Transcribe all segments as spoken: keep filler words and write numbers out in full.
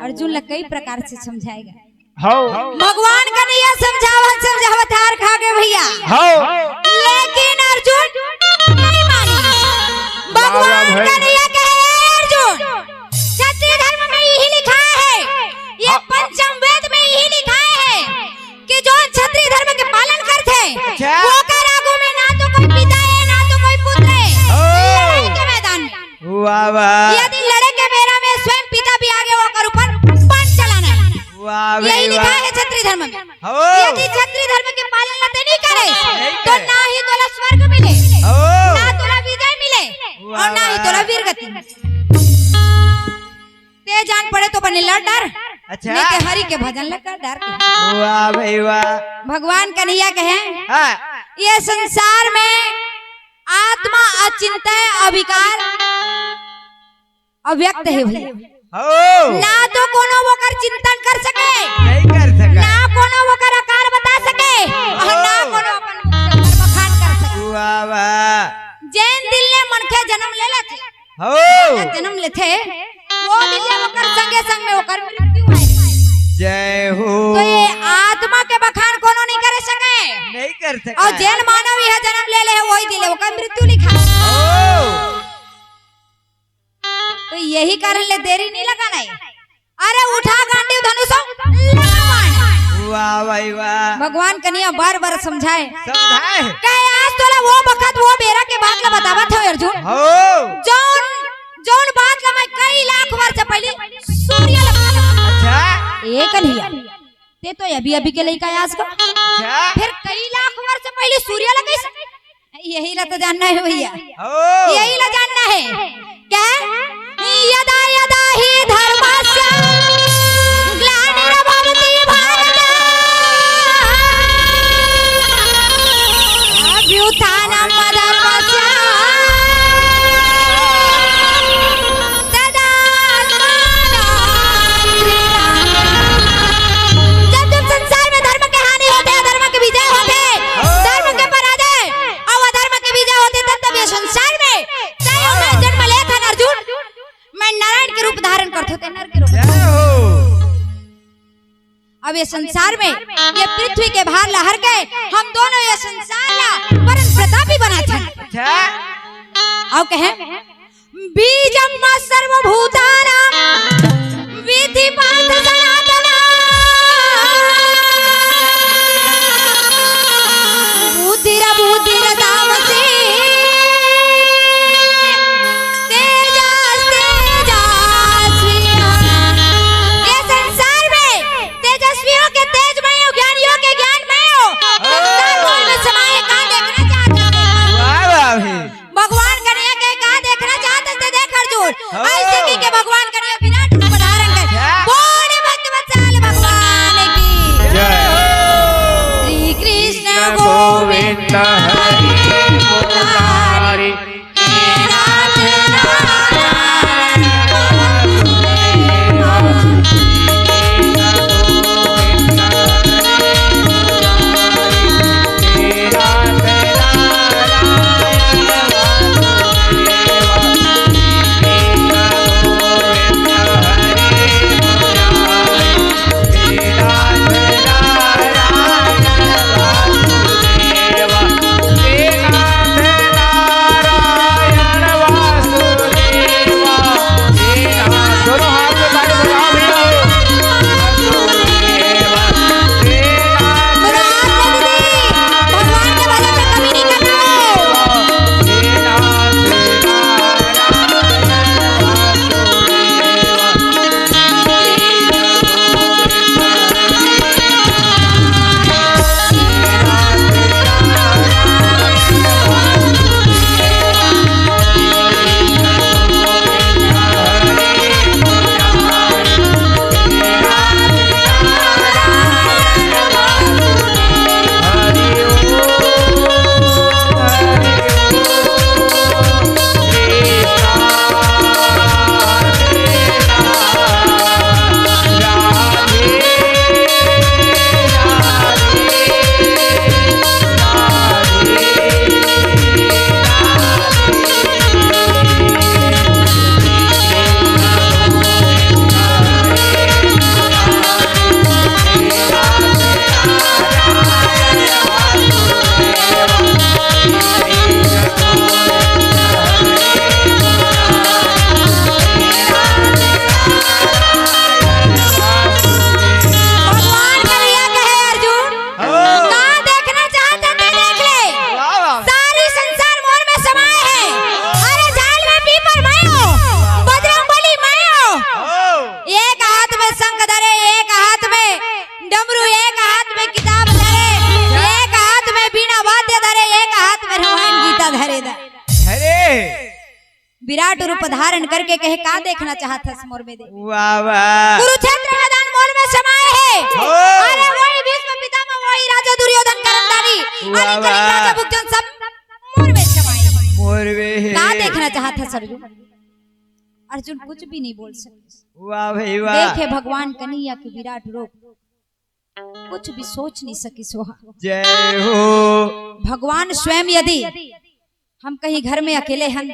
अर्जुन ला कई प्रकार से समझाएगा। हौ। भगवान कन्हैया समझावत समझावत हार खा गए भैया। हौ। लेकिन अर्जुन नहीं माने। भगवान कन्हैया कहे, "हे अर्जुन, क्षत्रिय धर्म में यही लिखा है, ये पंचम वेद में यही लिखा है कि जो क्षत्रिय धर्म के पालन करथे, अच्छा। ओकर आगू में ना तो कोई पिता है, ना तो कोई पुत्र है।" हौ। लड़ाई के मैदान में। वाह, वाह। यदि लड़े के बेरा में स्वयं पिता भी आगे ओकर ऊपर बाण चलाना है। वाह भाई, यही लिखा है क्षत्रिय धर्म में। हो। यदि क्षत्रिय धर्म के पालन ला ते नहीं करे, नहीं तो करे। ना ही तोला स्वर्ग मिले, हो। ना तोला विजय मिले, वाह, और ना ही वाह। तोला वीर गति मिले। ते जान पड़े तो बने लड़ डर, अच्छा। नहीं ते हरि के भजन ला कर डर के। वाह भाई, वाह। भगवान कन्हैया कहे, हाँ। ये संसार में आत्मा अचिंत्य, अविकार, अव्यक्त है भैया। हो। ना तो कोनो ओकर चिंतन कर सके, नहीं कर सके। ना कोनो ओकर आकार बता सके, और ना हो। कोनो अपन मुख से ओकर बखान कर सके। वाह, वाह। जेन दिन ले मनखे जन्म ले लेथे, हो। जन्म लेथे, वो दिन ले ओकर संगे संग में ओकर मृत्यु आए। जय हो। तो ये आत्मा के बखान कोनो नहीं करे सके। नहीं कर सके। और जेन मानव यह जन्म ले ले है, वही दिन ले ओकर मृत्यु लिखा। हो। तो यही कारण ले देरी नहीं लगाना है। अरे उठा गांडीव धनुष, लगा बाण। वाह भाई वाह। भगवान कन्हैया बार बार समझाए। समझाए। कहे आज तोला वो बखत वो बेरा के बात ला बतावत हवे अर्जुन। हो। जौन, जौन बात ला मैं कई लाख वर्ष पहले सूर्य ला। अच्छा। ए कन्हैया, ते तो अभी अभी के लइका आस का। अच्छा। फिर कई लाख वर्ष पहले सूर्य ला कैसे? यही ला तो जानना है भैया। हो। यही ला जानना है। क्या? यदा यदा ही धर्मस्य ग्लानिर्भवति भारत अभ्युत्थानम धर्मस्य तदात्मानं। जब जब संसार में धर्म के हानि होथे, अधर्म के विजय होथे, हो। धर्म के पराजय अउ अधर्म के विजय होथे, तब तब ये संसार में तैं अउ मैं जन्म लेथन अर्जुन, मैं नारायण के रूप धारण करथों, तैं नर के रूप। जय हो। अब ये संसार में ये पृथ्वी के भार ला हर के हम दोनों ये संसार ला परम प्रतापी बनाथन। अच्छा। अउ कहे, बीजम सर्वभूतानां विद्धि पार्थ सनातन। बुद्धिर्बुद्धिर्तामसी तेजस्तेजस्वी। ये संसार में तेजस्वियों के तेजमय हो, ज्ञानियों के ज्ञानमय हो। संसार मोह में समाए, का देखना चाहते हो? वाह, वाह भाई। भगवान कन्हैया के का देखना चाहत हस ते देख अर्जुन। हाँ। अइसे कहिके भगवान कन्हैया विराट रूप विराट रूप धारण करके कहे, "का देखना चाहत हस मोर में दे?" वाह, वाह। कुरुक्षेत्र मैदान मोर में समाए हे। हो। अरे वही भीष्म पितामह, वही राजा दुर्योधन करंदारी, वाह, अरे कलिंग वाह। राजा भुगचन सब मोर में समाए हे। मोर में हे। का देखना चाहत हस अर्जुन? अर्जुन कुछ भी नहीं बोल सके। वाह भाई वाह। देखे भगवान कन्हैया के विराट रूप, कुछ भी सोच नहीं सकिस ओहा। जय हो। भगवान स्वयं यदि हम कहीं घर में अकेले हन,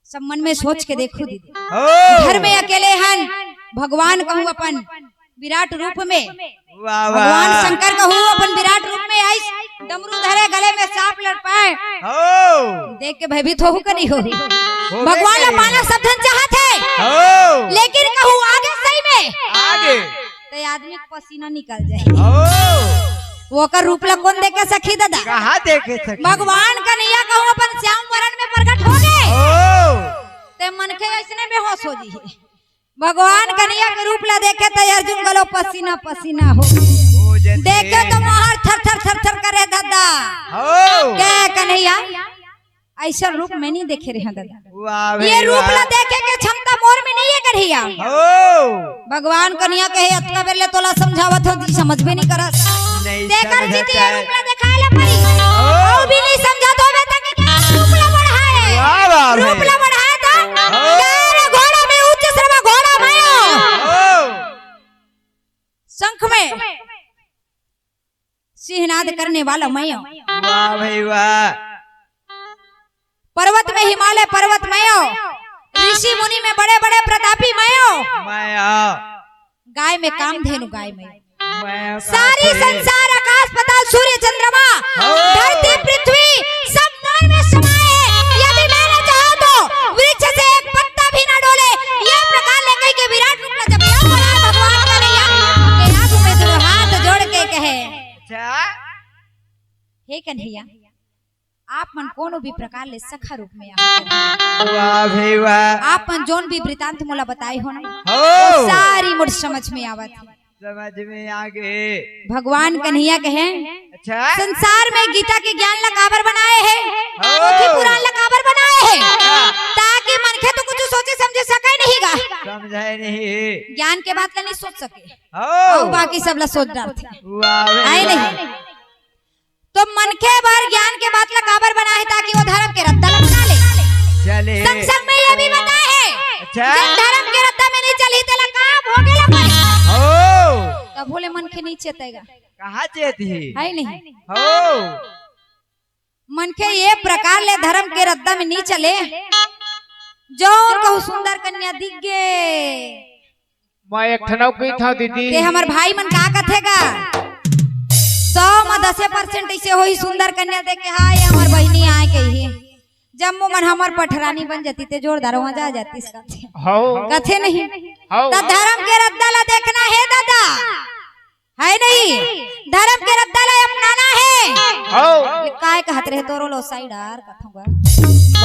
सब मन में सोच के देखो दीदी, हो। घर में अकेले हन, भगवान कहूँ अपन विराट रूप में, वाह, वाह। भगवान शंकर कहूँ अपन विराट रूप में आइस, डमरू धरे, गले में सांप लटकाए, हो। देख के भयभीत होहू का नहीं होहू? होबे भगवान ला करे। पाना सब झन चाहत हे, हो। लेकिन कहूँ आगे सही में आगे। ते आदमी के पसीना निकल जाए। ओ। ओकर रूप ला कोन देखे सखी दादा? कहाँ देखे सखी? भगवान कन्हैया कहूँ अपन श्याम वरण में प्रकट हो गए। ओ। ते मनखे ऐसने बेहोश हो जी। भगवान कन्हैया के रूप ला देखे त अर्जुन गलो पसीना पसीना हो। ओ जैसे देखे त मोहर थर थर थर थर करे दादा। ओ। के कन्हैया? ऐसा रूप मैं नहीं देखे रहे दादा। वाह भाई ये रूप वाह। ला देखे के क्षमता मोर में नहीं है कन्हैया। हो। भगवान कन्हैया कहे, "अतका बेर ले तोला समझावत हो, जी समझबे नहीं करत।" नहीं तेकर समझत जीती ये है। रूप ला देखाए ला पड़ी। हो। अउ भी नहीं समझत होबे त के क्या रूप ला बढ़ाए? वाह, वाह रूप भाई। ला बढ़ाए त हो। गैर घोड़ा में उच्च श्रवा घोड़ा में हो। हो। शंख में सिंहनाद करने वाला मैं हूँ। वाह भाई वाह। पर्वत में हिमालय पर्वत मैं हूँ। ऋषि मुनि में बड़े बड़े प्रतापी मैं हूँ। मैं हूँ। गाय में कामधेनु गाय मैं हूँ। मैं हूँ सारी साथी। संसार आकाश पाताल सूर्य चंद्रमा हाँ। धरती पृथ्वी सब मोर में समाए हे। यदि मैं न चाहूँ तो वृक्ष से एक पत्ता भी न डोले। ये प्रकार ले कहि के विराट रूप में जब यह बोला भगवान कन्हैया के आगू में दोनों हाथ जोड़ के कहे, अच्छा। हे कन्हैया, आप मन कोनो भी प्रकार ले सखा रूप में आओ। वाह भाई वाह। आप मन जोन भी वृतांत मोला बताए हो ना, हो। वो सारी मोर समझ में आवत हे। समझ में आ गे। भगवान कन्हैया कहे, अच्छा। संसार में गीता के ज्ञान ला काबर बनाए हे? हो। पोथी पुराण ला काबर बनाए हे? हाँ। ताकि मनखे तो कुछ सोचे समझे सके नहीं गा। समझे नहीं। ज्ञान के बात ला नहीं सोच सके। हो। अउ बाकी सब ला सोच डालथे। वाह भाई आए वाह। नहीं। तो मनखे बर ज्ञान के बात ला काबर बनाए हे? ताकि वो धर्म के रद्दा ला बना ले। चले। संग संग में ये भी बताए हे, अच्छा। जेन धर्म के रद्दा में नहीं चलही, तेला का भोगे ला पड़े। हो। तब बोले मनखे नहीं चेतेगा। कहाँ चेत ही? है नहीं। हो। मनखे ये प्रकार ले धर्म के रद्दा में नहीं चले, जो कहूँ सुंदर कन्या दिख गे। मैं एक ठन अउ कहिथंव दीदी। ते हमर भाई मन का कथे गा? सौ म दसे percent ऐसे होही सुंदर कन्या देख के, "हाँ, ये हमर बहिनी आय," कहिही। जम्मो मन हमर पठरानी बन जाती, ते जोरदार मजा आ जाती इसका। हौ। कथे नहीं। हौ। त धर्म के रद्दा ला देखना हे दादा, है नहीं? धर्म के रद्दा ला अपनाना हे। हौ। ये काय कहत रहे तोरो लो side आर कथंव गा।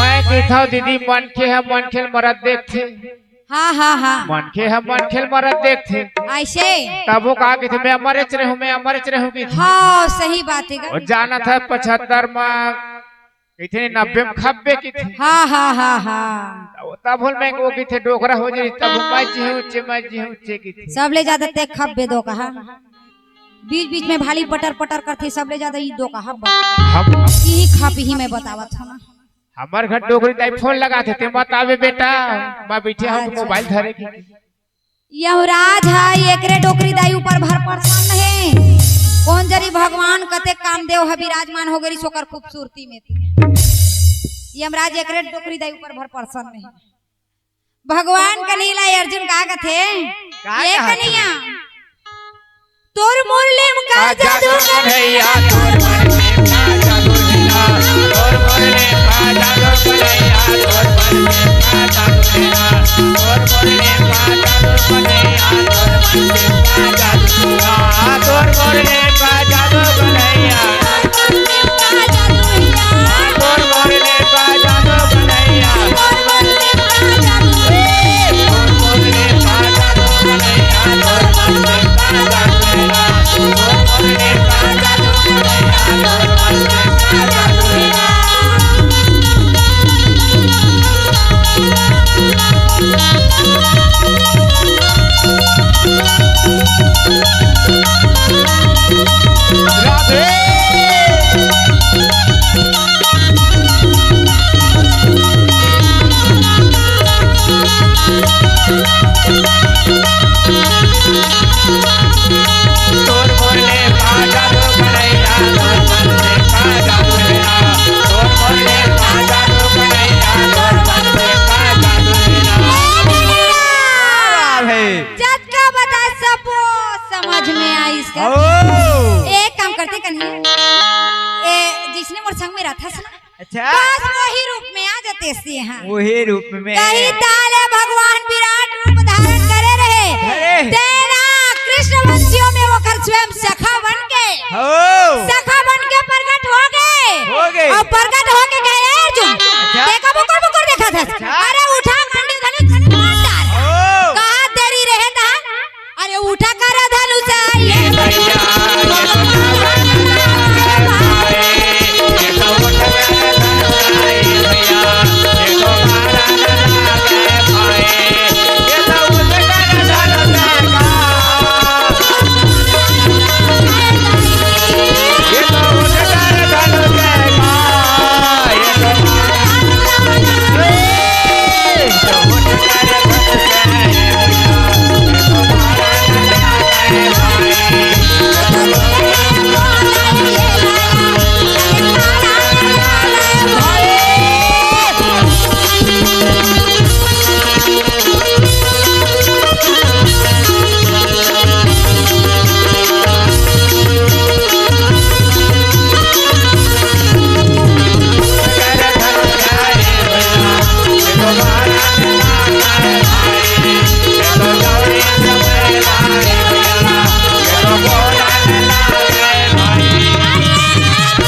मैं कहिथंव दीदी, मनखे ह मनखे ल मरत देखथे। हाँ, हाँ, हाँ। मनखे ह मनखे ल मरत देखथे। ऐसे? तब वो का कहिथे, "मैं अमरेच रहूं, मैं अमरेच रहूं," कहिथे। हाँ, सही बात हे गा। वो जानत हे पचहत्तर म कहिथे, "नब्बे म खब्बे," कहिथे। हाँ, हाँ, हाँ, हाँ। तब, तब बोल मैं वो कहिथे, "डोकरा हो जाही, तब मैं जीहूं ऊंचे, मैं जीहूं ऊंचे," कहिथे। सबले ज्यादा ते खब्बे दो कहा। बीच बीच में भाली पटर पटर करथे, सबले ज्यादा ई दो कहा। हम। ई खप ही मैं बतावत हूँ ना। हमर घर डोकरी दाई फोन लगाथे, ते मत आवे बेटा, मैं बइठे हंव अच्छा। मोबाइल धरे के। यमराज ह एकरे डोकरी दाई ऊपर भर प्रसन्न हे। कोन जनी भगवान कते कामदेव ह विराजमान हो गे रिहिस ओकर खूबसूरती में। यमराज एकरे डोकरी दाई ऊपर भर प्रसन्न हे। भगवान कन्हैया ला अर्जुन का कथे? का ये कहत कन्हैया, हे? तोर मोर ले म का का जादू जादू कन्हैया, तोर मन में का जादू कन्हैया, तोर मोर ले म का जादू कन्हैया, तोर मन में का जादू कन्हैया, तोर मोर ले म का जादू कन्हैया, तोर मन में का जादू कन्हैया, तोर मोर ले म का जादू कन्हैया। वो समझ में आइस का। ओ। एक काम करते कन्हैया, ए, जिसने मोर संग में रहिथस ना, अच्छा। बस वही रूप में आ जाते से यहाँ। वही रूप में। कही ताले भगवान विराट रूप धारण करे रहे। अरे। तेना कृष्ण वंशियों में ओकर स्वयं सखा बन के। हो। सखा बन के प्रकट हो गए। हो गए। अउ प्रकट हो के कहे, "ए अर्जुन, अच्छा। देखा बुकुर बुकुर देखा था। अच्छा। अरे उठा खंडी धनुष धनुष मार डार।" हो। कहा देरी रहे था। अरे उठा कर धनुष ये भैया।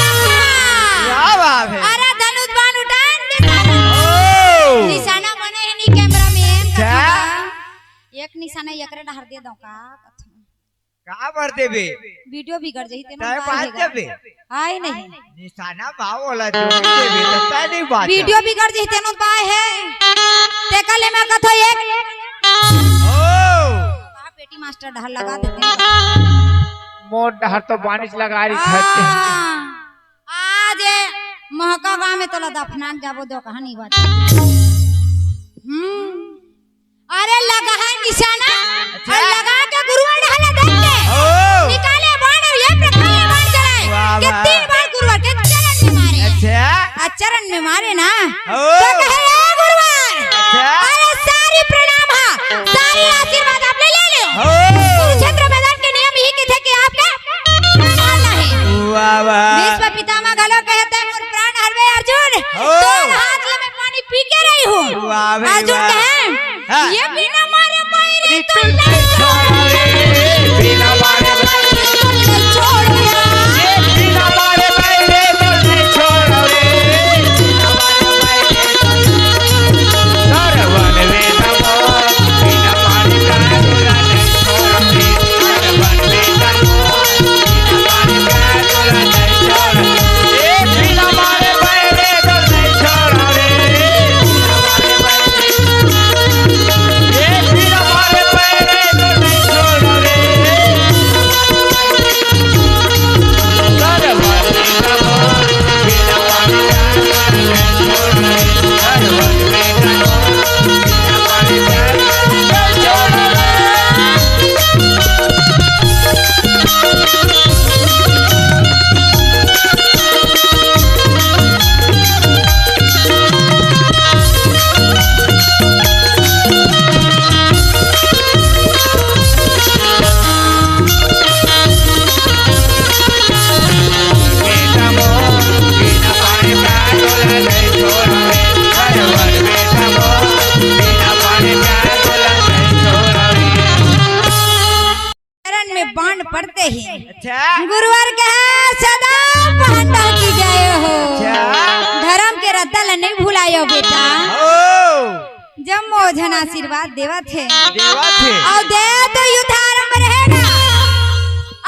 क्या बात है। अरे धनुष बाण उठान निशाना। ओ। निशाना बने है नी कैमरा में। क्या? एक निशाना एकरे डहर दे दो का? का भर देबे? वीडियो बिगड़ जही तेनो तय बात। जबे। आय नहीं। निशाना भाव वाला जो देबे, तो तय नहीं बात। वीडियो बिगड़ जही तेनो बाय है। तेका ले मैं कथो एक। ओ। कहा पेटी मास्टर डहर लगा देते हैं। मोर डहर तो बानिस लगा रही है। हाँ। आज महका गांव में तोला दफनान जाबो दो कहानी बात। हम्म। अरे लगा है निशाना। अच्छा। अउ लगा के गुरुवर डहर ला देख के ओ। निकाले बाण अउ ये प्रकार ले बाण चलाए वाह, कि वाह। तीन बाण गुरुवर के चरण में मारे। अच्छा। अउ चरण में मारे ना। ओ। तो कहे, "ए गुरुवर, अच्छा। अरे सारी प्रणाम हा, सारी आशीर्वाद आप ले ले लो। ओ। कुरुक्षेत्र मैदान के नियम यही कथे कि आपके प्राण हरना है।" वाह, वाह। भीष्म पितामह घलो कहे, "तैं मोर प्राण हरबे अर्जुन, ओ। तोर हाथ ले मैं पानी पी के रही हूँ।" वाह भाई अर्जुन वाह। कहे, हाँ। "ये बिना मारे बैरी तो नहीं छोड़ रे, बिना मारे बैरी तो नहीं छोड़ रे।" ये बिना मारे बैरी तो नहीं छोड़ रे। चरण में बाण पड़ते ही अच्छा। गुरुवर कहे, "सदा पहंडा की गए हो। अच्छा। धर्म के रत्ता ला नहीं भुलायो बेटा। ओ। जम्मो झन आशीर्वाद देवत हे। देवत हे। अउ दे तो युद्ध आरंभ रहेगा।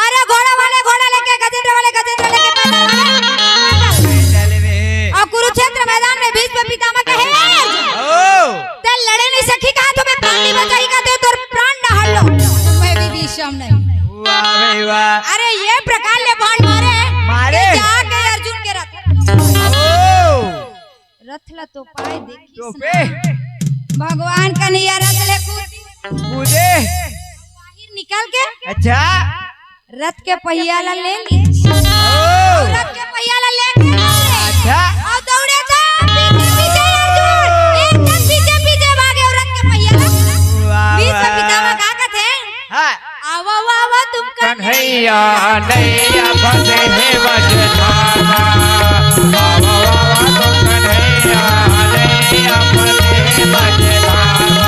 अरे घोड़ा वाले घोड़ा लेके, गजेंद्र वाले गजेंद्र लेके, पैदल वाले पैदल। पैदल में। अउ कुरुक्षेत्र मैदान में भीष्म पितामह कहे, ओ। तैं लड़े नहीं सकी कहा, तुम्हें प्राण नहीं बचाई कहा, तोर प्राण डहर लो। मैं भी भीष्म नहीं। वाह भाई वाह। अरे ये प्रकार ले बाण मारे मारे। कि जाके अर्जुन के रथ। ओ। रथ ला तो पाए देखी तो सुना। भगवान कन्हैया रथ ले कूद कूदे। बाहिर निकल के अच्छा। रथ के पहिया ला ले ली। ओ। रथ के पहिया ला लेके दौड़े। अच्छा। अउ दौड़े तो पीछे पीछे अर्जुन एकदम पीछे पीछे भागे अउ रथ के पहिया ला। वाह, भीष्म वाह। पितामह का कथे? हाँ। आवा, आवा, आवा, तुम कन्हैया, नैया फंसे हे मझधार मा। आवा, आवा, आवा, तुम कन्हैया, नैया फंसे हे मझधार मा।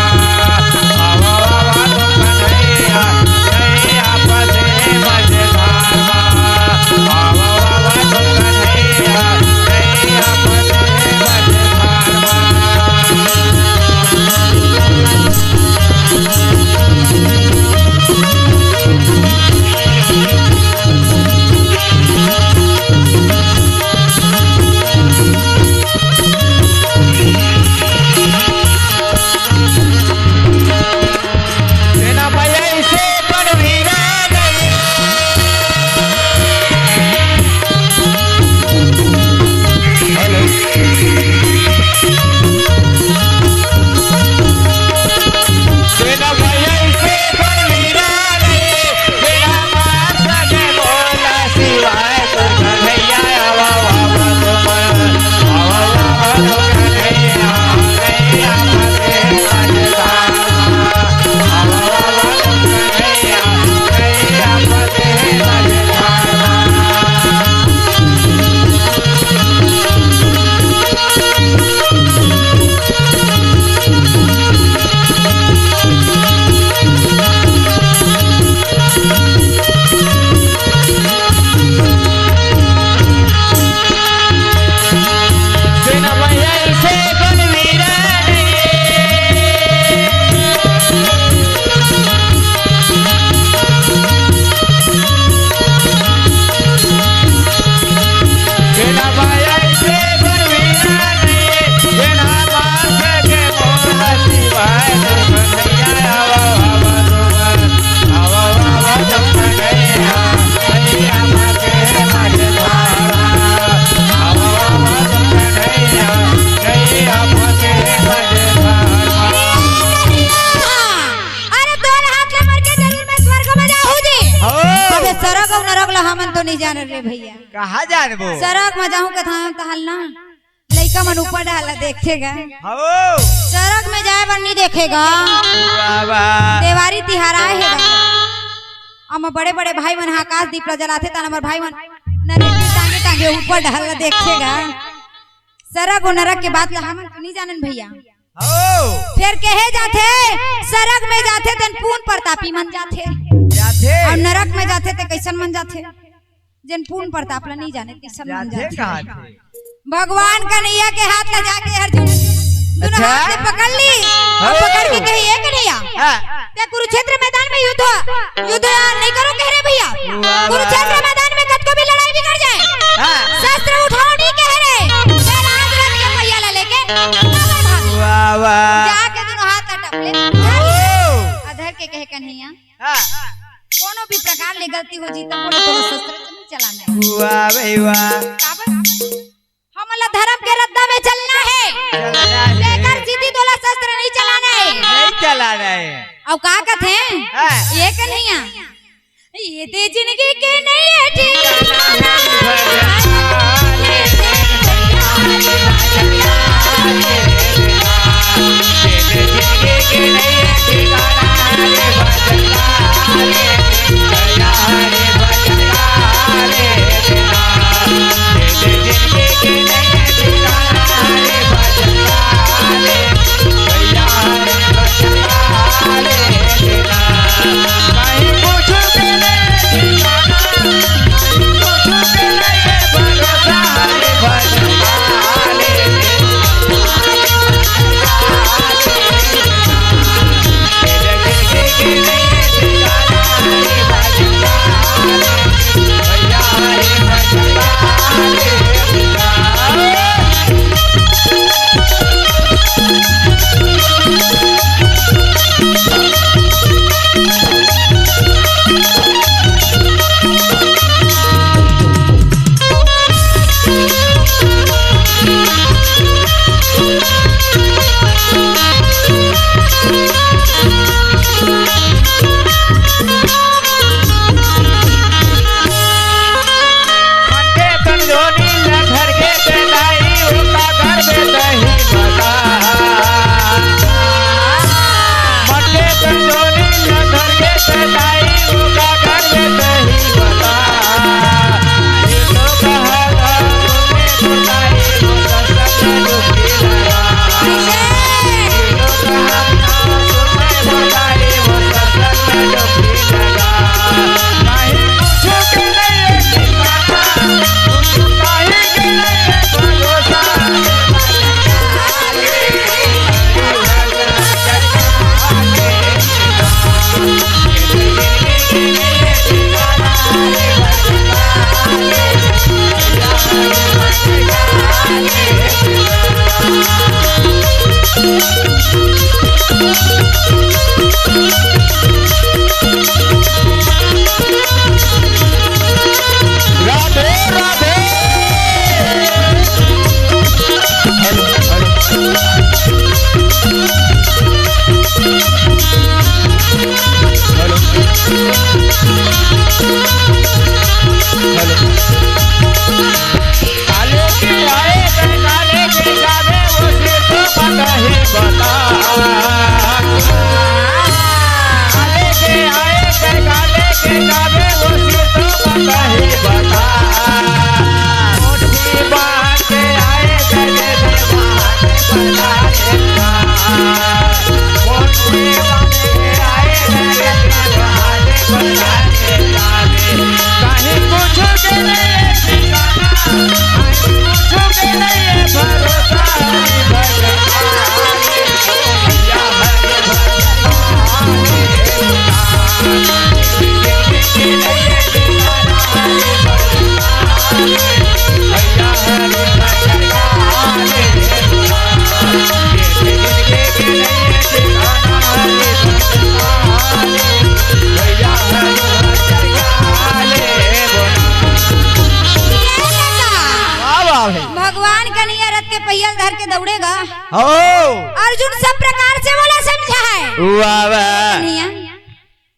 आवा, आवा, आवा, तुम कन्हैया, नैया फंसे हे मझधार मा। आवा, आवा, आवा, तुम कन्हैया, नैया फंसे हे मझधार मा। सेना भैया, इसे बनवीरा नहीं। हेलो। सेना भैया, इसे बनवीरा नहीं। सेना मार सके बोला शिवाय। अरे दोनों हाथ ला मार के जरूर मैं स्वर्ग में जाहूं जी। हो। अबे सरग अउ नरक ला हमन तो नहीं जानन रे भैया। कहाँ जानबो? सरग में जाहूं कथन तहन ना लइका मन ऊपर डाला देखेगा। हो। सरग में जाए बर नहीं देखेगा। वाह, वाह। देवारी तिहार आए हे गा। अमा बड़े-बड़े भाई मन ह आकाश दीप ला जलाथे, तहन हमर भाई मन नरेटी टांगे-टांगे ऊपर डाला देखेगा। सरग अउ नरक के बात ला हमन तो नहीं जानन भैया। हो। फेर कहे जाथे, सरग में जाथे तेन पून परतापी मन जाथे। जाथे। अउ नरक में जाथे ते कइसन मन जाथे? जेन पून परताप ला नहीं जाने, कइसन मन जाथे जाथे। कहाँ थे? भगवान कन्हैया के हाथ ला जाके अर्जुन दुनों अच्छा। हाथ से पकड़ ली अउ हो। पकड़ के कही, "ए कन्हैया, हाँ। ते कुरुक्षेत्र मैदान में युद्ध, युद्ध नहीं करो कह रहे भैया। वाह, वाह। कुरुक्षेत्र मैदान में कतको भी लड़ाई बिगड़ जाए, हाँ। शस्त्र उठाओ नहीं कह रहे। ते राज रथ के पहिया ला लेके भागो।" वाह, वाह। जाके दुनों हाथ ला टपले। ओ। अधर के कहे, "कन्हैया, हाँ। कोनो भी प्रकार ले गलती हो जी, त बोले, कोनो शस्त्र नहीं चलाना है।" वाह भाई वाह। काबर? हमला धर्म के रद्दा में चलना है। चलना है। लेकर सीधी तोला शस्त्र नहीं चलाना है। नहीं चलाना है। अउ का कथे? हाँ। ए कन्हैया, ये ते जिंदगी के नहीं है ठिकाना। काले के आए, काले के जावे, वो सिर तो पता ही बता। काले के आए, काले के जावे, वो सिर तो पता ही बता। मोटी बात के आए, जगे से बात बता देता। मोटी बात के आए, जगे से बात बता देता। कहीं कुछ के नहीं ठिकाना, कहीं कुछ के नहीं भरोसा, भैया है भगवान। वाह, वाह भाई। भगवान कन्हैया रथ के पहिया ल धर के दौड़ेगा। हो। अर्जुन सब प्रकार से ओला समझाए। वाह, वाह। कन्हैया,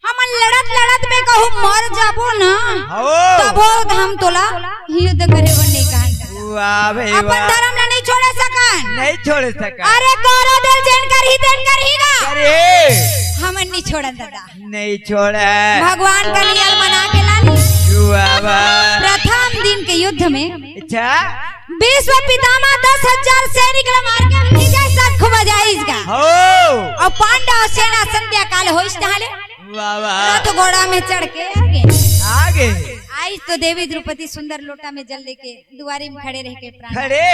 हमन लड़त लड़त में कहूँ मर जाबो ना, हो। तभो हम तोला युद्ध करे बर नहीं कहन। वाह भाई अपन वाह। धर्म ला नहीं छोड़े सकन। नहीं छोड़े सकन। अरे कौरव दल जेन करही तेन करही गा। अरे। हमन नहीं छोड़न दादा। नहीं छोड़े। भगवान कन्हैया ल मना के लानी। वाह वाह। प्रथम दिन के युद्ध में अच्छा। भीष्म पितामह दस हजार सैनिक ला मार के हमनी के सब खूब मजा आइस गा। हो। अउ पांडव सेना संध्या काल होइस तहाले वाह, वाह। रथ घोड़ा में चढ़ के आगे। आगे। आइस तो देवी द्रौपदी सुंदर लोटा में जल लेके दुआरी में खड़े रह के प्राण। खड़े।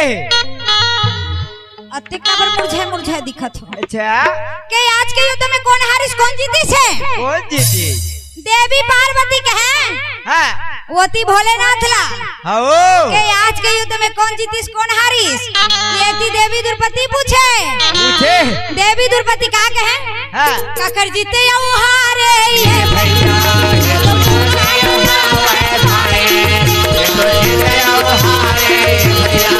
अतेक काबर मुरझाए मुरझाए दिखत हो। अच्छा। के आज के युद्ध में कौन हारिस, कौन जीतिस हे? कौन जीतिस? देवी पार्वती कहे। हाँ। ओती भोलेनाथ ला। हाँ, ओ। के आज के युद्ध में कौन जीतिस, कौन हारिस? एती देवी द्रौपदी पूछे। पूछे। देवी द्रौपदी का कहे? हाँ। काकर जीते अउ हारे ये भैया, ये तो पूछे अउ हारे, ये तो जीते अउ हारे भैया।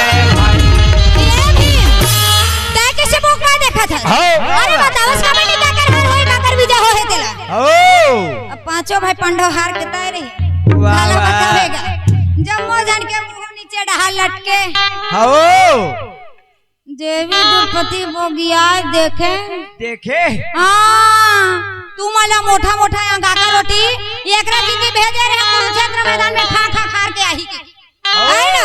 ए भीम, तैं कैसे मुख में देखत हस? हाँ। अरे बतावस का बेटी काकर हार होई, काकर विजय होहे तेला। हो। अब पांचों भाई पांडव हार के तय रही। वाह, काला वाह। बतावेगा। जम्मो झन के मुंह नीचे डहार लटके। हो। देवी द्रौपदी बोगियाए देखे। देखे? हाँ, तुमन ला मोटा मोटा अंगाकर रोटी, एकरा दीदी भेजे रहे कुरुक्षेत्र मैदान में खा खा खार के आही के। ओ। है ना?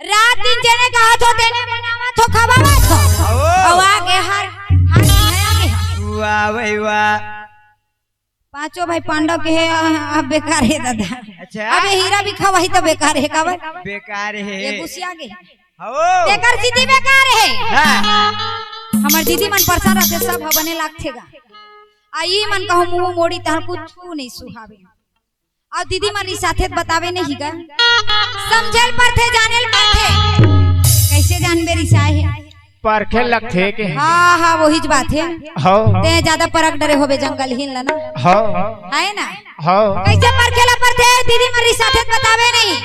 रात दिन जेने कहत हो, तेने बनावत हो, खवावत हो। ओ। अउ आगे हार, हार के आगे। वाह भाई वाह। पांचों भाई पांडव के हे, आ, आ, बेकार हे दादा। अच्छा। अब ये हीरा भी खवाही तो बेकार हे, काबर? बेकार हे। ये गुसिया गे। हो। तेकर दीदी बेकार हे। हाँ। हमर दीदी मन परेशान रहते, सब ह बने लागथे गा। आ ई मन कहूँ मुंह मोड़ी तहन कुछ नहीं सुहावे। अउ दीदी मन रिसाथे त बतावे नहीं गा। समझे ल परथे, जाने ल परथे। कैसे जानबे रिसाए हे? परखे लगथे के। हाँ, हाँ, वही ज बात हे। हो। ते ज्यादा परख डरे होबे जंगलहीन ला ना। हो। है ना? हो। कैसे परखे ला परथे? दीदी मन रिसाथे त बतावे नहीं।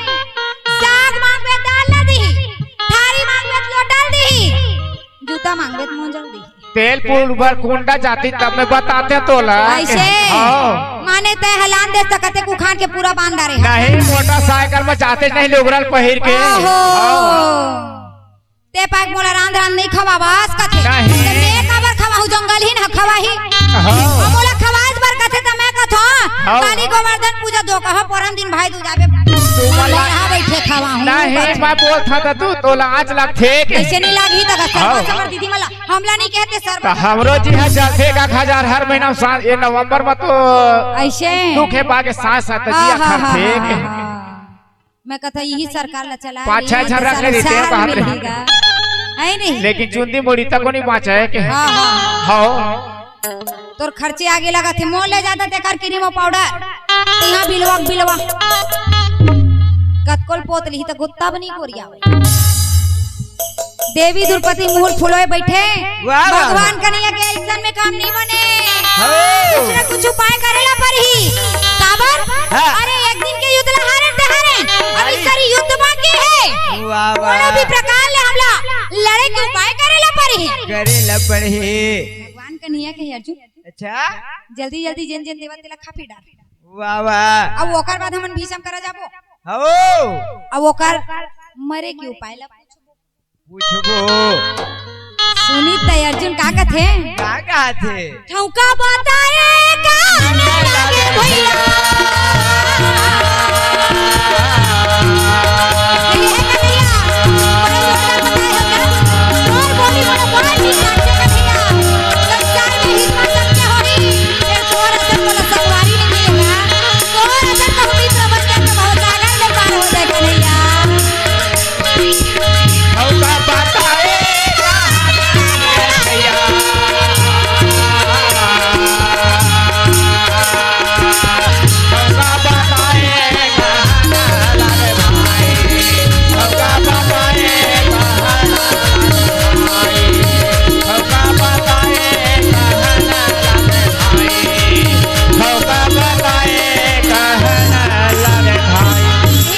साग मांगबे त दाल ला दिही, थारी मांगबे त लोटा ल दिही, जूता मांगबे त मोजा ल दिही। तेल फूल बर कुंडा जाती तब में बताते तोला। ऐसे? हो। माने ते हलान दे सकते कुखान के पूरा बांध डारे हे। नहीं, मोटरसाइकिल में जाते नहीं लुगरा ल पहिर के। ओहो। हो। ते पाक मोला रांध रांध नहीं खवावस कथे। नहीं। ते मैं काबर खवाहूँ, जंगलहीन ह खवाही। हाँ। अउ मोला खवास बर कथे त मैं कथों, हाँ। काली गोवर्धन पूजा दो कहा, परम दिन भाई दूज आबे। तू मन ला, हाँ, बैठे। खवाहूं नहीं, बस। मैं बोलत हंव त तू, तोला आँच लगथे के? कइसे नहीं लागही त? हव। समर दीदी मन ला, हमला नहीं कहते सर। त हमरो जी ह चलथे एक हजार हर महीना में, साल, ये नवंबर में तो अइसे? दुखे पाके साथ साथ जी ह खरथे के। मैं कहत हंव, इही सरकार ला चला पाँच छह झन रख ले रहितेन, कहत रहे। है नहीं? लेकिन चुंदी मुड़ी तक को नहीं बाँचे के। हाँ, हाँ। हव। तोर खर्चे आगे लगथे, मोर ले जादा तेकर क्रीम अउ पाउडर। इहाँ बिलवा, बिलवा। कतको ल पोत लिही त गुत्ता बनी कोरिया। देवी द्रौपदी मुहूर्त फुलोय बइठे। वाह, वाह, भगवान वाह। कन्हैया के अइसन में काम नहीं बने। हव। कुछ ना कुछ उपाय करे ला परही। काबर? हाँ। अरे, एक दिन के युद्ध ला हारे ते हारे, अब अरे। इस सारी युद्ध बाकी हे। वाह, वाह। कोनो भी प्रकार ले हमला लड़े के उपाय करे ला परही। करे ला परही। भगवान कन्हैया के अर्जुन। अच्छा। जल्दी जल्दी जेन जेन देवा तेला खा पी डार। वाह, वाह। अब ओकर बाद हमन भीषम करा जाबो। हव। अब ओकर मरे के उपाय ला पूछबो। सुनी त अर्जुन का कथे? का कथे? ठौका बताए का ना लागे भैया। हे कन्हैया, बड़ा जोरदार बताए हो का? तोर बोली मोला बड़ा नीक लागथे कन्हैया। संसार में हित मा सबके होही, फेर तोर असन मोला संगवारी नहीं मिलेगा। तोर असन कहूँ मित्र बन जाए तो भवसागर में पार हो जाए कन्हैया।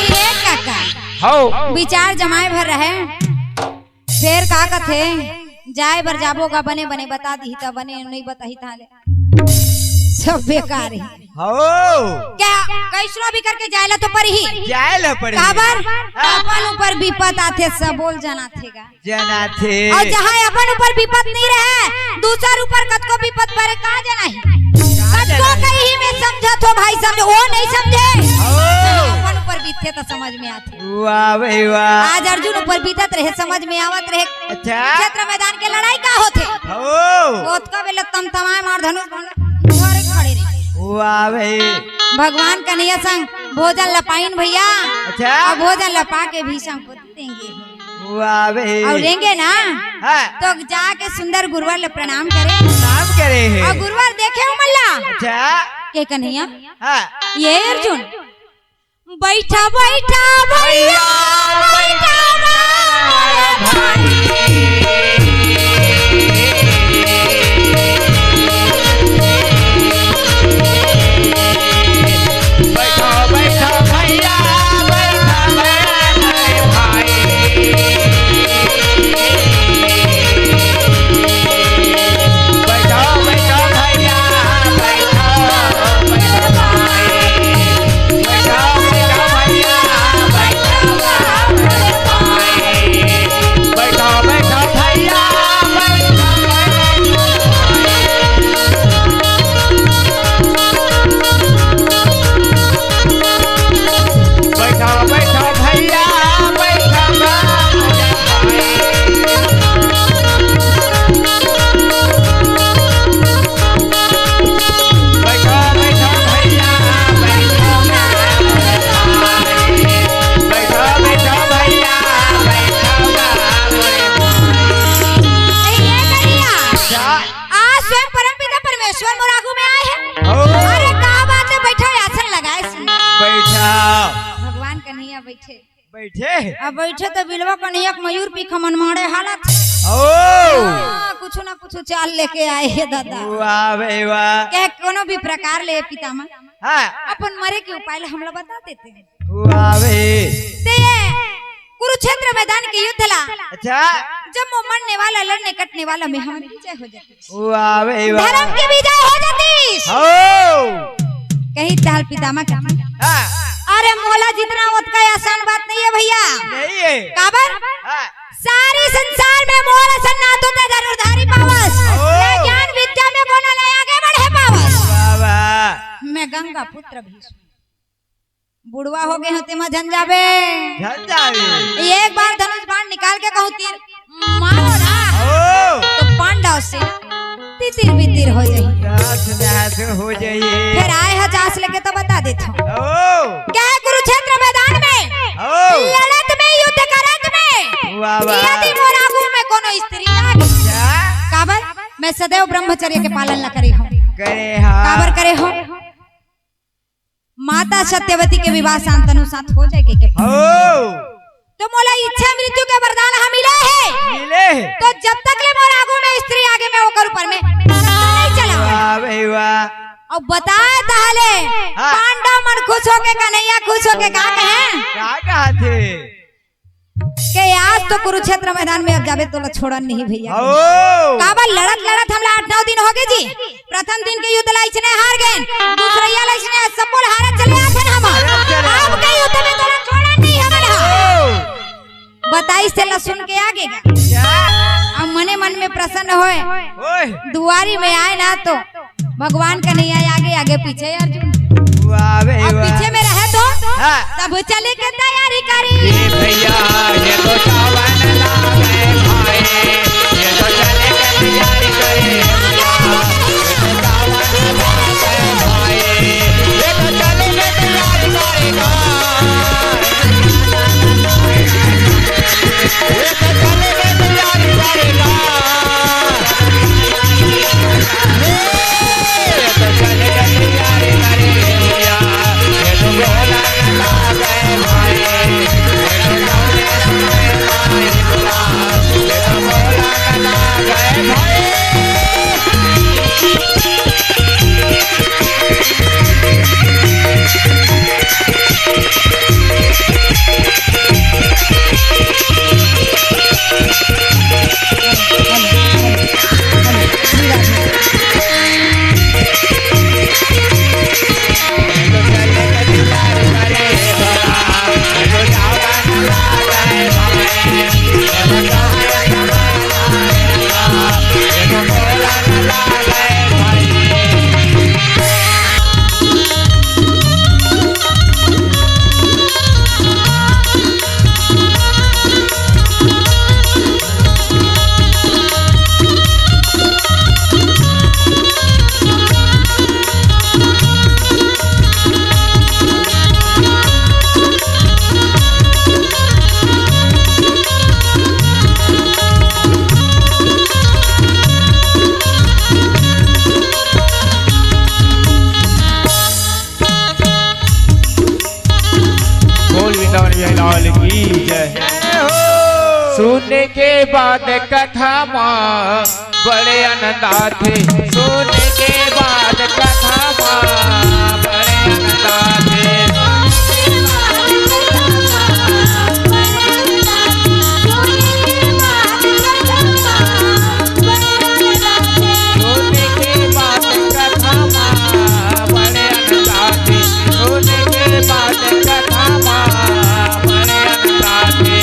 हे काका, हव। विचार जमाए भर रहे, फेर का कथे, जाए बर जाबो गा, बने बने बता दिही त बने, नहीं बताही त ले सब बेकार ही। हव। का कइसनो भी करके जाए ला तो परही। जाए ला परही। काबर? हाँ। अपन ऊपर विपत आथे, सबो ल जनाथे गा। जनाथे। अउ जहाँ अपन ऊपर विपत नहीं रहे, दूसर ऊपर कतको विपत परे, का जनाही? का कतको जनाही? कही मैं समझत हों भाई, समझे, ओ नहीं समझे। ओ। अपन ऊपर बीतथे त समझ में आथे। वाह भाई वाह। आज अर्जुन ऊपर बीतत रहे, समझ में आवत रहे। अच्छा। क्षेत्र मैदान के लड़ाई का होथे? ओ। ओतका बेले तमतमाए मार धनुष धरे खड़े रहे। वाह भाई। भगवान कन्हैया संग भोजन ल पाइन भैया। अच्छा। अउ भोजन ल पाके भीषम को देंगे। वाह बे। अउ लेंगे ना, हाँ। तो जाके सुंदर गुरुवर ल प्रणाम करे। प्रणाम करे हे। अउ गुरुवर देखे उमन ला। अच्छा। के कन्हैया? हाँ। ये अर्जुन, बैठा बैठा भैया, बैठा बैठा भाई। बैठो, बैठो भैया, बैठो, बैठो भाई। बैठो, बैठो भैया, बैठो, बैठो भाई। बैठो, बैठो भैया, बैठो, बैठो भाई। बैठो, बैठो भैया, बैठो, बैठो। बैठो, बैठो भैया, बैठो, बैठो। बैठो, बैठो भैया, बैठो, बैठो। बैठो, बैठो भैया, बैठो, बैठो। अरे ये करिया। क्या? आज स्वयं परमपिता परमेश्वर मोर आगू में आए हैं। ओ। अरे का बात है, बैठो, आसन लगाए सुन। बैठो। भगवान कन्हैया बैठे। बैठे? अब बैठे तो बिलवा कन्हैया के मयूर पीखा मन माड़े हालत। ओ। हाँ, कुछ ना कुछ चाल लेके आए हे दादा। वाह बे वाह। कहे कोनो भी प्रकार ले पितामह। हाँ। अपन मरे के उपाय ले हमला बता देते हैं। वाह बे। ते ये कुरुक्षेत्र मैदान के युद्ध ला। अच्छा। जब वो मरने वाला, लड़ने कटने वाला में हमारी विजय हो जाती। वाह बे वाह। धर्म की विजय हो जाती। हो। कही ताल पितामह का। हाँ। अरे मोला जीतना ओतका आसान बात नहीं है भैया। नहीं है। काबर? हाँ। सारी संसार में मोर असन नातो ते धनुर्धारी पावस। हो। ना ज्ञान विद्या में कोनो ले आगे बढ़े पावस। वाह वाह। मैं गंगा पुत्र भीष्म। बुढ़वा हो गए हो, तेमा झन जाबे। झन जाबे। एक बार धनुष बाण निकाल के कहूँ तीर मारो ना, ओ। तो पांडव सेना तितिर बितिर हो जाई। नाश नाश हो जाई। फिर आए ह जास लेके तो बता देत हूँ। ओ। क्या है कुरुक्षेत्र मैदान में? ओ। लड़त में, युद्ध करत में। वाह, वाह। यदि मोर आगू में कोनो स्त्री आ गई। क्या? काबर? मैं सदैव ब्रह्मचर्य के पालन ला करे हूँ। करे हाँ। काबर करे हूँ? माता सत्यवती के विवाह शांतनु साथ हो जाए के, के हो। तो मोला इच्छा मृत्यु के वरदान ह मिले हे। मिले हे। तो जब तक ले मोर आगू में स्त्री आगे, मैं ओकर ऊपर में नहीं चला। वाह भाई वाह। और बताए ताहले, हाँ। पांडव मन खुश होके, कन्हैया खुश होके का कहे? का कहा थे? के आज तो कुरुक्षेत्र मैदान में अब जाबे तोला छोड़न नहीं भैया। ओ। काबर लड़त लड़त हमला आठ नौ दिन हो गए जी। प्रथम दिन के युद्ध ला इसने हार गए, दूसरैया ला इसने सबो ला हारत चले आथन हम। हारत चले। अब के युद्ध में तोला छोड़न नहीं हमन हा। ओ। बताई से ला सुन के आगे गा। क्या? अब मने मन में प्रसन्न होए। ओए। दुआरी में आए ना तो भगवान कन्हैया आगे, आगे पीछे अर्जुन। वाह बे अब वाह। पीछे में रहे तो हाँ। तब चले के तैयारी करी। ये भैया, ये तो सावन लागे भाई, ये तो चले के तैयारी करी। ये तो सावन लागे भाई, ये तो चले के तैयारी करेगा। ये तो चले के तैयारी करेगा। बोल वृंदावन बिहारी लाल की जय। जय हो। सुने के बाद कथा मा बड़े आनंद आथे। सुने के बाद कथा मा बड़े आनंद आथे। सुने के बाद कथा मा बड़े आनंद आथे। सुने के बाद कथा मा बड़े आनंद आथे।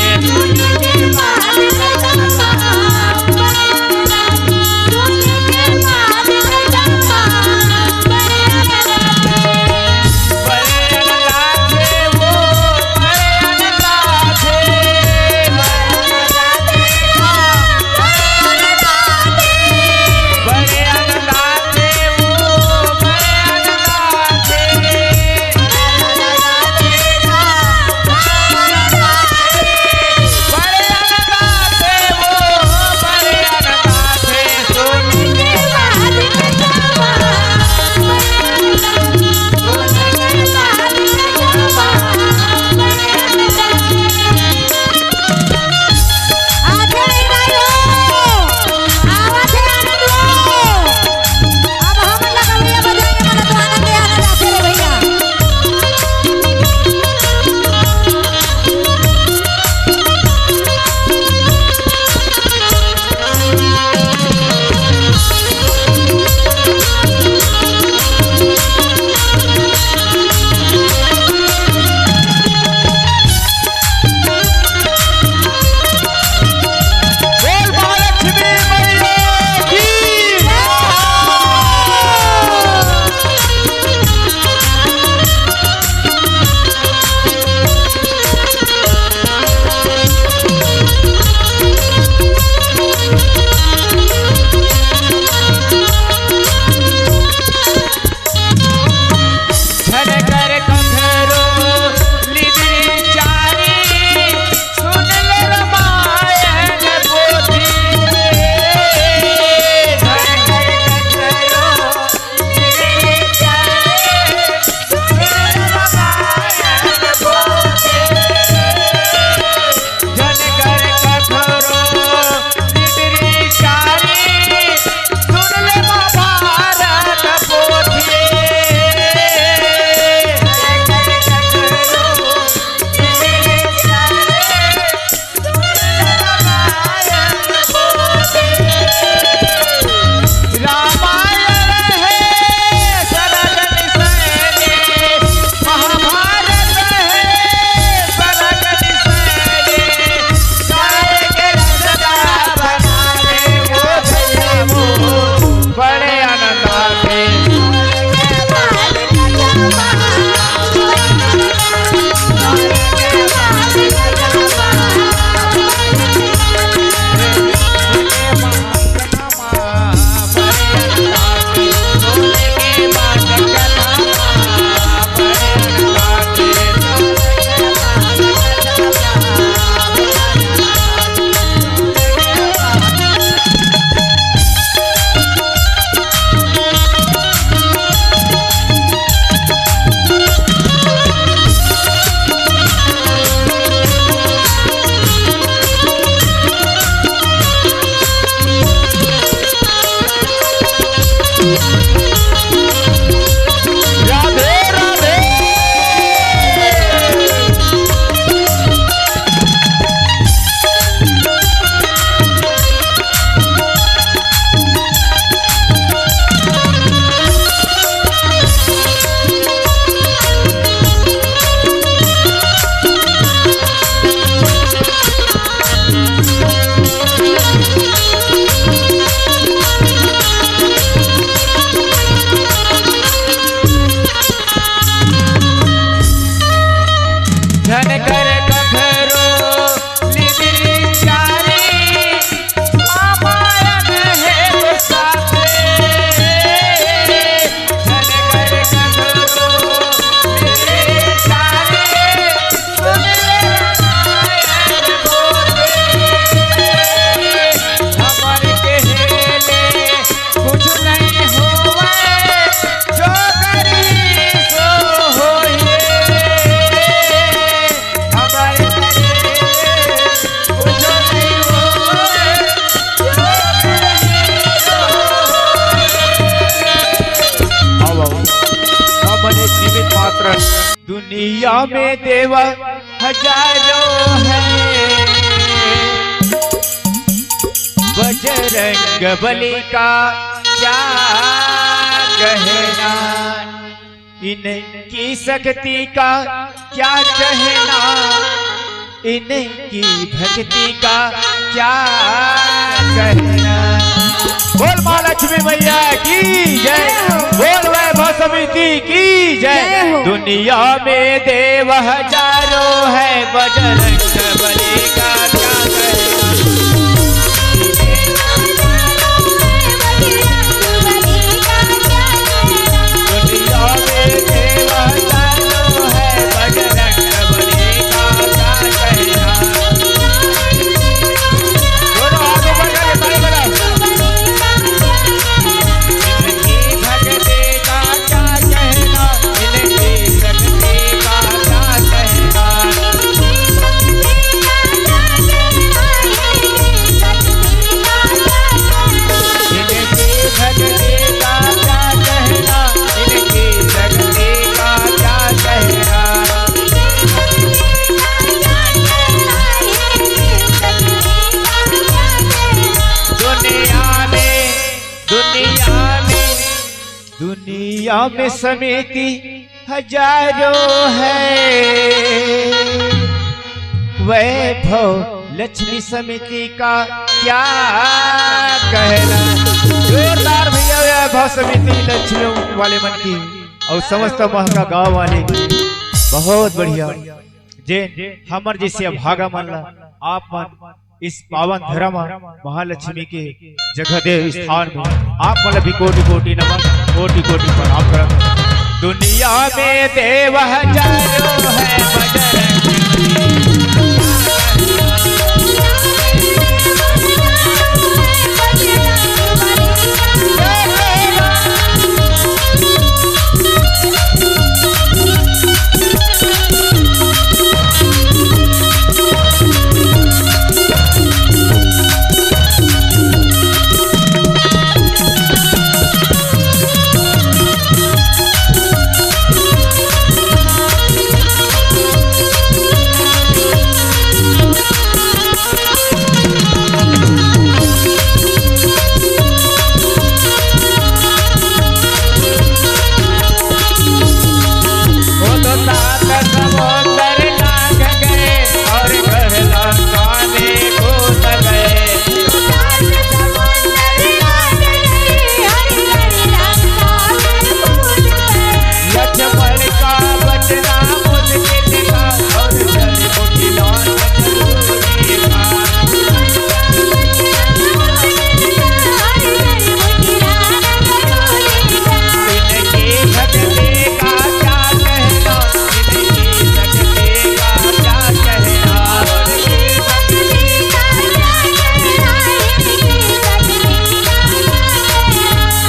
दुनिया में देवा हजारों है, बजरंग बली का क्या कहना, इनकी शक्ति का क्या कहना, इनकी भक्ति का क्या कहना। बोल माँ लक्ष्मी मैया की जय। जय हो। बोल वैभव समिति की जय। जय हो। दुनिया में देव हजारों है, बजरंग बली का क्या कहना। दुनिया में देव हजारों है, बजरंग बली का क्या कहना। दोनों हाथ ऊपर करके ताली बजाओ। इनकी भक्ति का क्या कहना, इनकी शक्ति का क्या कहना। इनकी भक्ति का क्या कहना, इनकी शक्ति का क्या कहना। दुनिया में, दुनिया में, दुनिया में समिति हजारों है, वैभव लक्ष्मी समिति का क्या कहना। जोरदार भैया, वैभव समिति लक्ष्मी वाले मन की और समस्त महका गांव वाले की। बहुत बढ़िया। जे हमर जैसे अभागा मन ला आप मन इस पावन धर्म महालक्ष्मी के जगह दे स्थान में आप मन ला भी कोटि कोटि नमन, कोटि कोटि प्रणाम करत। दुनिया में देव हजारों है, बजरंग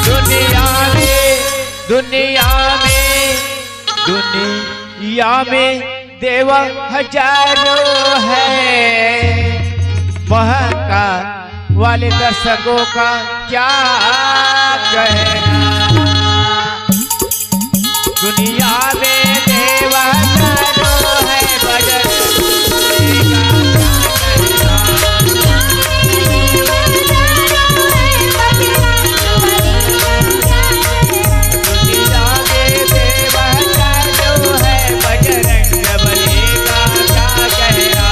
दुनिया में, दुनिया में, दुनिया में देवा हजारों है, महका वाले दर्शकों का क्या कहना। दुनिया में देवा हजारों है, बजरंग बली का क्या कहना। दुनिया में देवा हजारों है, बजरंग बली का क्या कहना।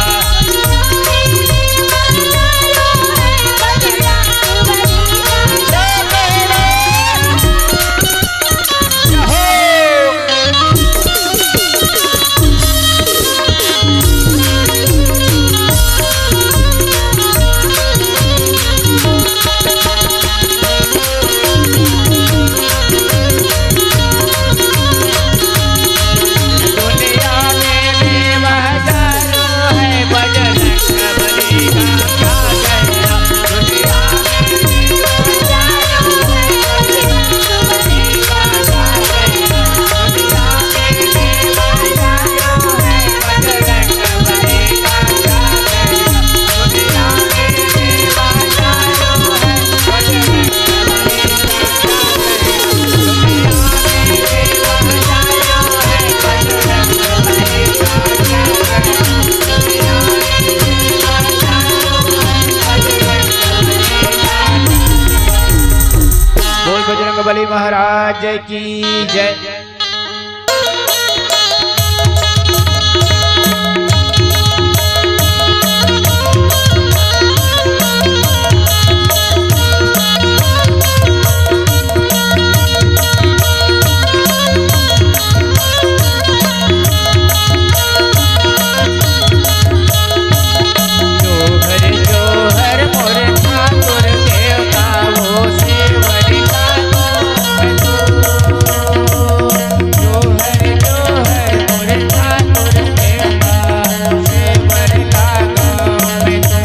महाराज की जय। जोहर जोहर मोर ठाकुर देवता, वो सेवल लागो में तू। जोहर जोहर मोर ठाकुर देवता, सेवल लागो में तू।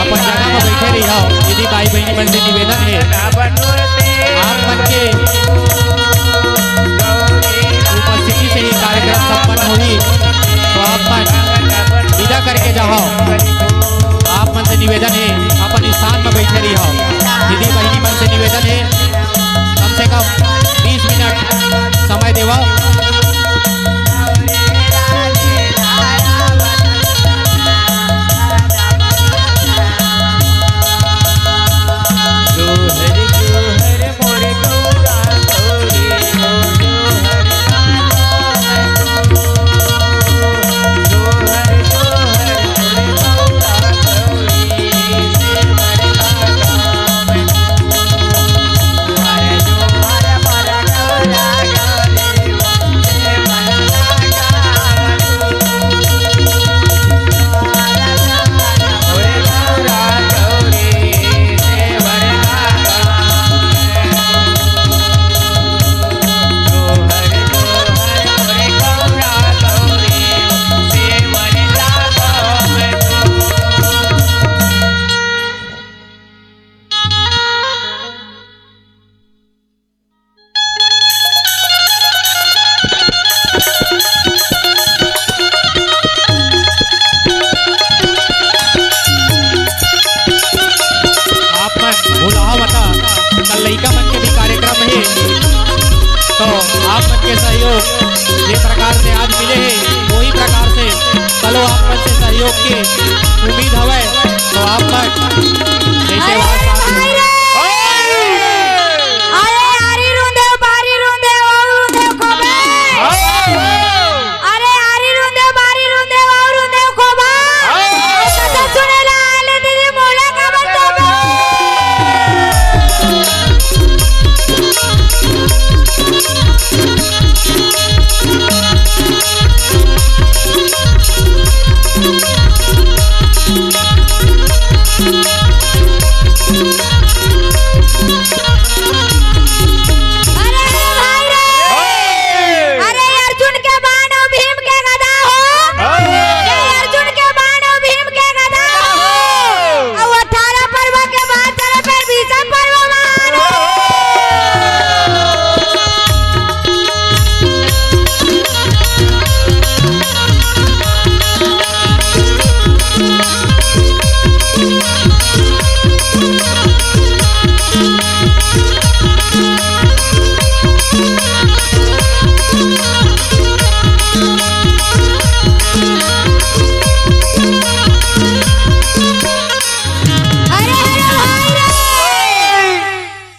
अपन जगह म बइठे रहिहव। दीदी, भाई, बहिनी मन से निवेदन हे, आप मन के उपस्थिति से ही कार्यक्रम संपन्न होही, तो आप मन विदा करके जाहव। आप मन से निवेदन हे, अपन स्थान म बइठे रहिहव। दीदी, बहिनी मन से निवेदन हे, कम से कम बीस मिनट समय देवव। आप मन भुलाहा मता, कल लइका मन के भी कार्यक्रम हे, तो आप मन के सहयोग जे प्रकार से आज मिले हे, वही प्रकार से कलो आप मन से सहयोग के उम्मीद हवय। तो आप मन जैसे अरे भाई रे! अरे आरी रूंधे, बारी रूंधे, ओ रूंधे खोबे। अरे आरी रूंधे, बारी रूंधे, ओ रूंधे खोबा। कथा सुने ला आले दीदी मोला का बताबो। अरे भाई रे! अरे अर्जुन के बाण अउ भीम के गदा हो। ये अर्जुन के बाण अउ भीम के गदा हो। अउ अठारह पर्व के बाद चले फिर बीसा पर्व मान। अरे, अरे भाई रे!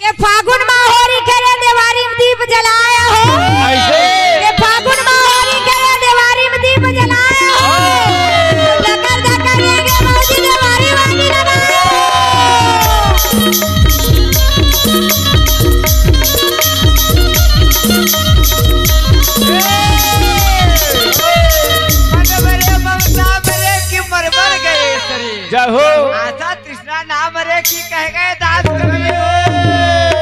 के फागुन मा होरी खेले देवारी में दीप जलाया हो। ऐसे? के फागुन मा होरी खेले देवारी में दीप जलाया हो। धकर धकर रे गे भौजी देवारी वाली लगा। मरबर ममता मरे कि मरबर गए शरीर। जय हो। आशा तृष्णा ना मरे कि कह गए दास कबीर।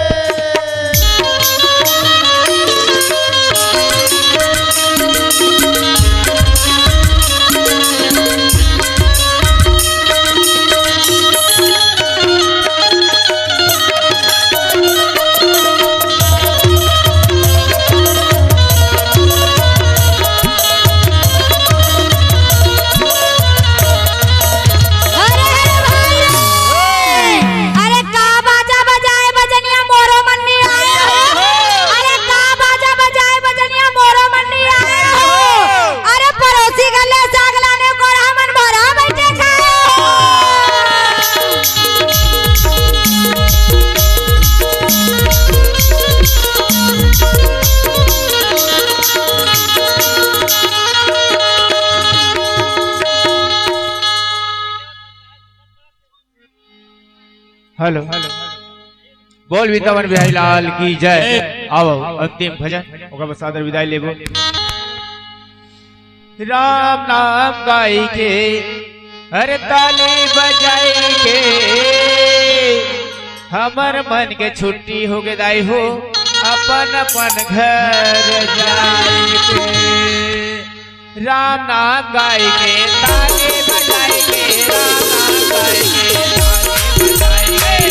अरे, अरे भाई रे! अरे का बाजा बजाए बजनिया मोरो मन नहीं आया हो। अरे का बाजा बजाए बजनिया मोरो मन नहीं आया हो। अरे पड़ोसी गले साग लाने कोरहा मन भरा बैठे खाए हो। हेलो, बोल वृंदावन बिहारी लाल की जय। आओ, अंतिम भजन, ओकर बाद सादर विदाई लेबो। राम नाम गाई के, अरे ताली बजाई के, हमर मन के छुट्टी हो गे दाई हो, अपन अपन घर जाई के। राम नाम गाई के, ताली बजाई के, राम नाम गाई के, ताली बजाई के।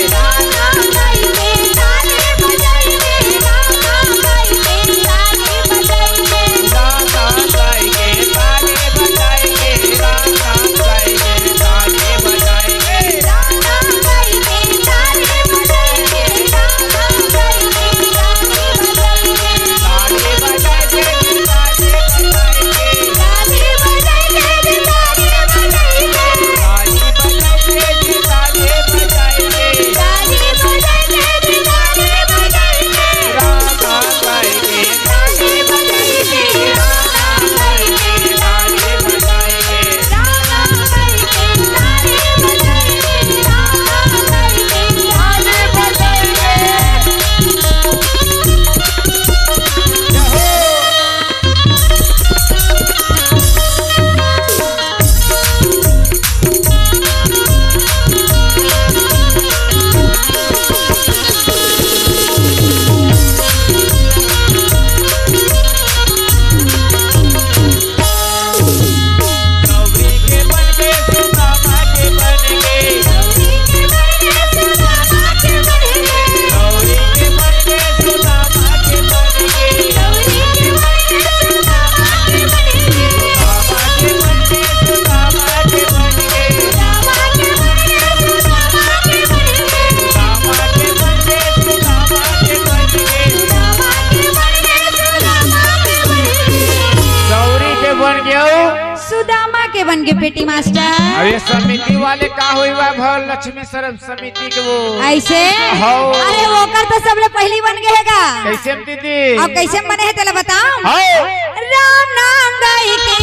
के बन के पेटी मास्टर। अरे समिति वाले का होई बा, भव लक्ष्मी सरम समिति के वो। ऐसे? हौ। अरे ओकर तो सबले पहली बन गए हे गा। कैसे में दीदी? और कैसे में बने हे तेला बताओ। हौ। राम नाम गाई के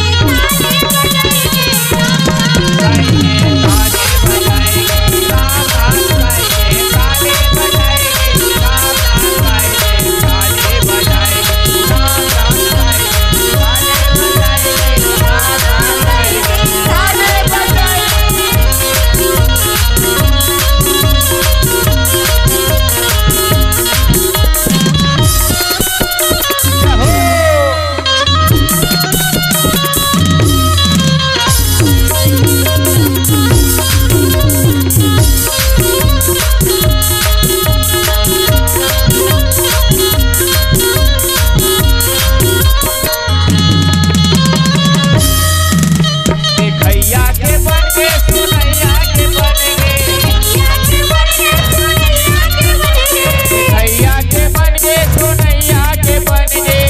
देखैया के बन के सुनैया के बन गे। देखैया के बन के सुनैया के बन गे। सुनैया के बन के सुनैया के बन गे।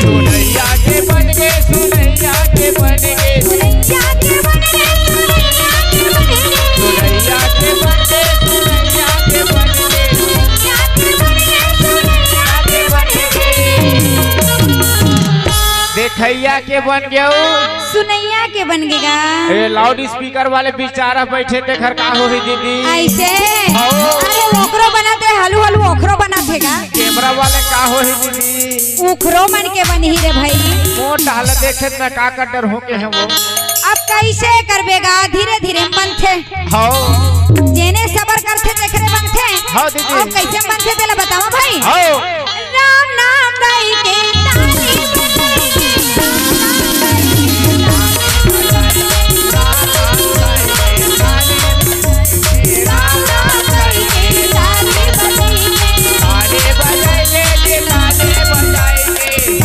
सुनैया के बन के सुनैया के बन गे। देखैया के बन गयो। सुनैया के बन गे गा। ए, लाउड स्पीकर वाले बेचारा बैठे, तेखर का होही दीदी? ऐसे? हौ। अरे ओकरो बनाते, हलू हलू ओकरो बनाते गा। कैमरा वाले का होही दीदी? उखरो मन के बनही रे भाई। मोट हाल देखे में का का डर हो के है वो। अब कैसे करबे गा, धीरे धीरे बनथे। हौ। जेने सबर करथे तेखरे बनथे। हौ दीदी। अब कैसे बनथे तेला बतावा भाई। हौ। राम नाम गाई के ताली बजाई के, राम नाम गाई के ताली बजाई के, राम नाम गाई के ताली बजाई के, ताली बजाई के, ताली बजाई के।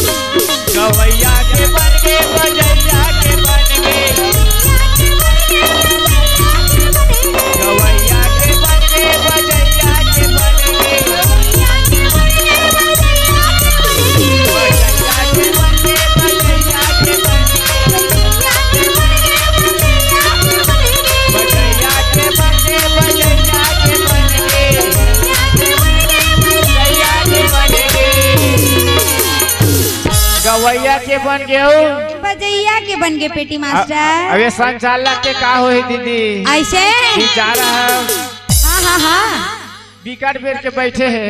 गवैया के बन गे, बजैया के बन गे। गवैया के बन गे, बजैया के बन गे। बजैया के बन गे, बजैया के बन गे। बजैया के बन गे, बजैया के बन गे। बजैया के बन गे। गवैया के बन गे हो। बजैया के बन गे पेटी मास्टर। अ-, अबे संचालक के का होही दीदी? ऐसे? बेचारा ह। हाँ, हाँ, हाँ। बिकट बेर के बैठे हे।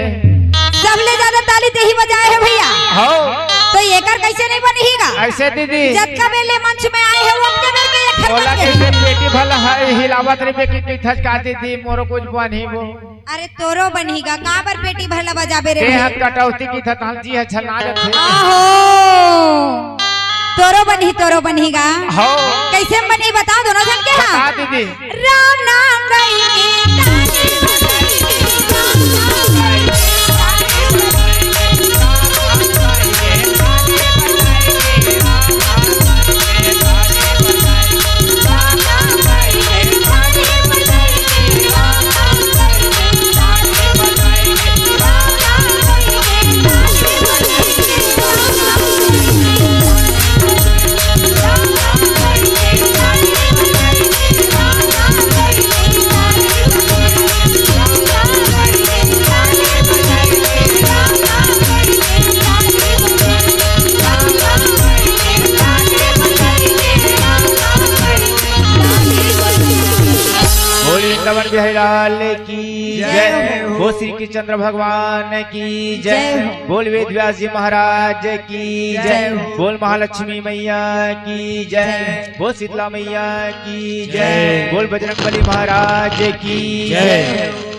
सबले ज्यादा ताली तेही बजाए हे भैया। हौ। तो एकर कैसे नहीं बनही गा? ऐसे दीदी। जतका बेर ले मंच में आए हे, ओतके बेर के एकर ओला बन गे। कैसे पेटी भला है, हिलावत रहिबे कि कहिथस का दीदी, मोरो कुछ बनही वो। अरे तोरो बनही गा, काबर पेटी भला बजाबे रे ते भाई? हाथ कटौती की थताल जी है छना जथे। आहो। तोरो बनही, तोरो बनही गा। हौ। कैसे बनही बता दोनों झन के, हाँ। बता दीदी। राम नाम गाई के ताली बजाई के, राम नाम गाई के ताली बजाई के, राम नाम गाई के ताली बजाई के, राम नाम गाई के ताली बजाई के, राम नाम गाई के ताली बजाई के, राम नाम गाई के ताली बजाई के, राम नाम गाई के ताली बजाई के, राम नाम गाई के ताली बजाई के, राम नाम गाई के ताली बजाई के, राम नाम गाई के ताली हरिलाल की जय हो। बोल श्री कृष्णचंद्र भगवान की जय हो। बोल वेद व्यास जी महाराज की जय हो। बोल महालक्ष्मी मैया की जय। बोल शीतला मैया की जय। बोल बजरंगबली महाराज की जय।